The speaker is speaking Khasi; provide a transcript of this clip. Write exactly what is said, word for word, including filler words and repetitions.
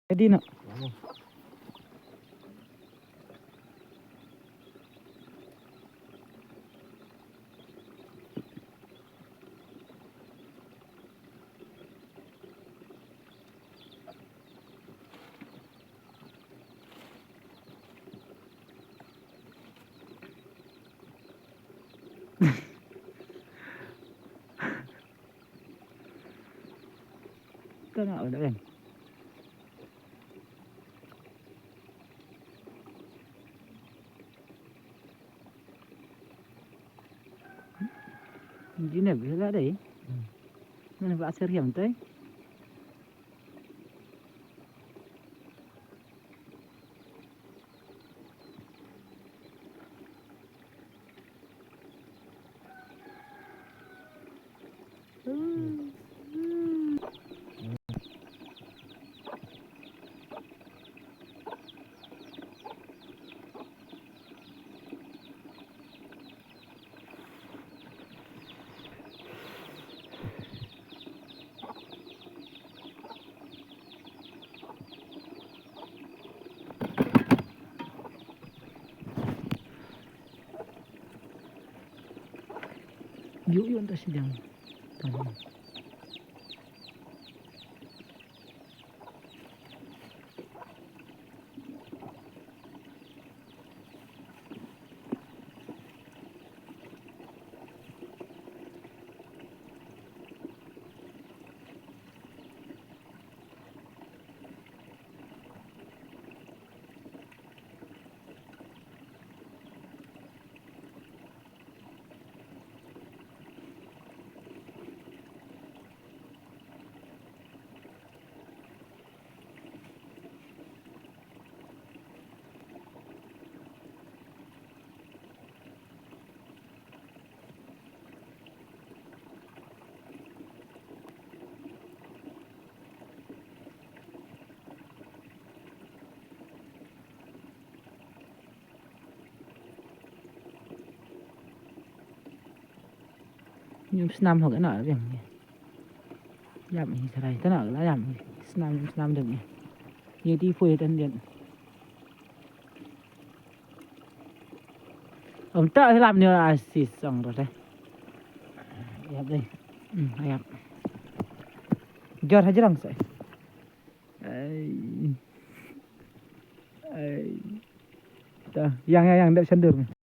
Ready na. Tengok udah kan. Jineb lah dai. Mana ba asar yang tai. Yu yu anta sidang. Ym snam hok ena biang. Yam hi sarai tana la yam hi. Snam snam dum hi. Ye ti phu ye tan dian. Om ta lam ni a si song ro te. Yap dei. Hmm, yap. Jor hajrang sai. Ai. Ai. Ta, yang yang yang dep sandur.